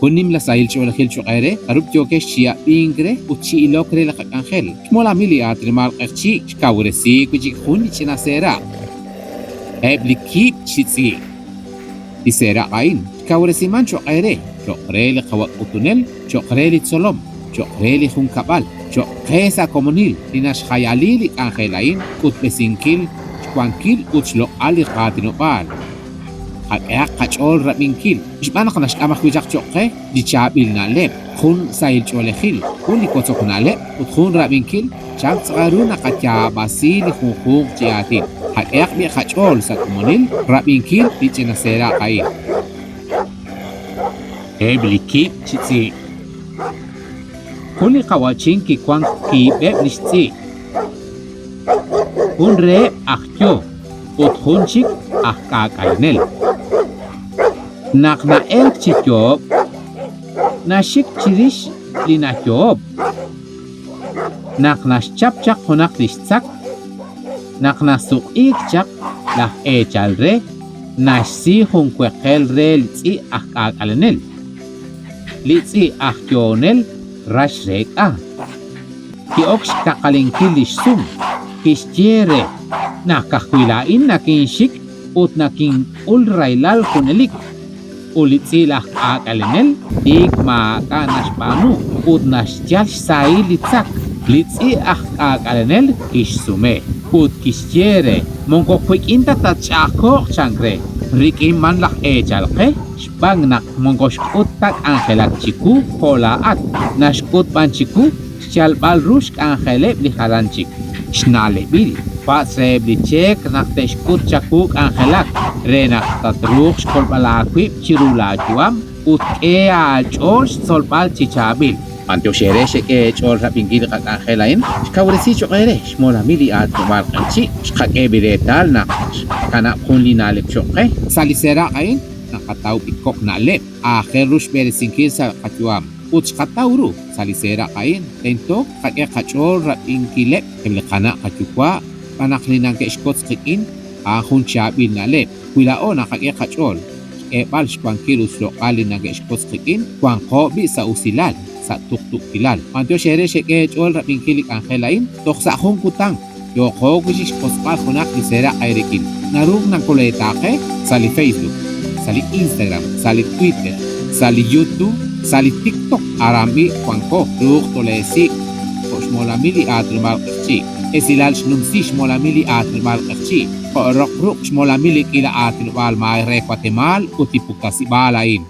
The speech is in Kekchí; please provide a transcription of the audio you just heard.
Jun nimla sahil ch'oolejil cho'q eere, jarub' yookex chi ab'ink re ut chi ilok re li qak'anjel. Xmolamil li aatinob'aal Q'eqchi' xkawresi wi' chik jun li ch'ina seeraq'. Eb' li kiib' chi tz'i'. Li seeraq' a'in xkawresiman cho'q eere, cho'q re li qawa' k'utunel, cho'q re li tzolom, cho'q re li junkab'al, cho'q qe sa' komonil li naxjayali li k'anjel a'in xk'utb'esinkil xwankil ut xloq'al li qaatinob'aal. Qak'ehaq qach'ool rab'inkil, xb'aan naq naxk'am ajwi' chaq cho'q qe li chaab'il na'leb', jun sahil ch'oolejil, jun li wotzok na'leb' ut jun rab'inkil chan tz'aqal ru naqayaab'asi li junjunq chi aatin. Qak'ehaq b'i' qach'ool sa' komonil rab'inkil li ch'ina seeraq' a'in. Eb' li kiib' chi tz'i'. Jun li qawa'chin kiwank kiib'eb' li xtz'i'. Jun reheb' aj yo ut jun chik aj k'aak'alenel. Naq na'elk chi yohob'k, naxik chirix li nayohob'k. Naq naxchap chaq junaq li xtzak, naq nasuq'iik chaq laj eechal re, naxsi jun weqel re li tz'i' aj k'aak'alenel. Li tz'i' aj yohonel ra xreek'a. Ki'ok xkaqalinkil li xsum. Kixye re, Naq ka'ajwi' laa'in nakinxik ut nakink'ul rahilal junelik. Ut li tz'iil aj k'aak'alenel tiik maak'a' naxb'aanu ut naxyal xsahil li tzak. Li tz'i' aj k'aak'alenel kixsume ut kixye re, Moko wik'in ta tatch'a'ajko'q, chank re, rik'in b'an laj eechal qe, xb'aan naq moko xk'ut ta k'anjelak chiwu jo' laa'at, naxk'ut b'an chiwu xyalb'al ru xk'anjeleb' li jalan chik. Xna'leb'il, patz' reheb' li cheek naq te'xk'ut chawu k'anjelak re naq tatruuq xkolb'al aawib' chiru laayu'am ut k'e aach'ool xtzolb'al chi chaab'il. B'antiox eere xek'e eech'ool rab'inkil li qak'anjel a'in, xkawresi cho'q eere xmolamil li aatinob'aal q'eqchi', xqak'e b'i reetal naq xkanab' jun li na'leb' cho'q qe. Sa' li seeraq' a'in naqataw b'i kok' na'leb' aajel ru xb'eresinkil sa' qayu'am ut xqataw ru sa' li seeraq' a'in tento tqak'e qach'ool rab'inkileb' eb' li qana' qayuwa' xb'aan naq li nake'xwotz qik'in a'an jun chaab'il na'leb' wi laa'o naqak'e qach'ool xk'eeb'al xwankil ut xloq'al li nake'xwotz qik'in, wanqo b'i' sa' usilal, sa' tuqtuukilal. B'antiox eere xek'e eech'ool rab'inkil li k'anjel a'in, toj sa' jun kutan yooqo wi' chik xwotzb'al junaq li seeraq' eerik'in. Naru nakoleetaaqe sa' li Facebook, sa' li Instagram, sa' li Twitter, sa' li YouTube, sa' li TikTok, aran b'i' wanko, ruuq toleesik' jo' xmolamil li aatinob'aal Q'eqchi'. Esilal xnumsi xmolamil li aatinob'aal Q'eqchi'. Jo' roq ruq' xmolamil li k'iila aatinob'aal maay re Watemaal ut li puktasib'aal a'in.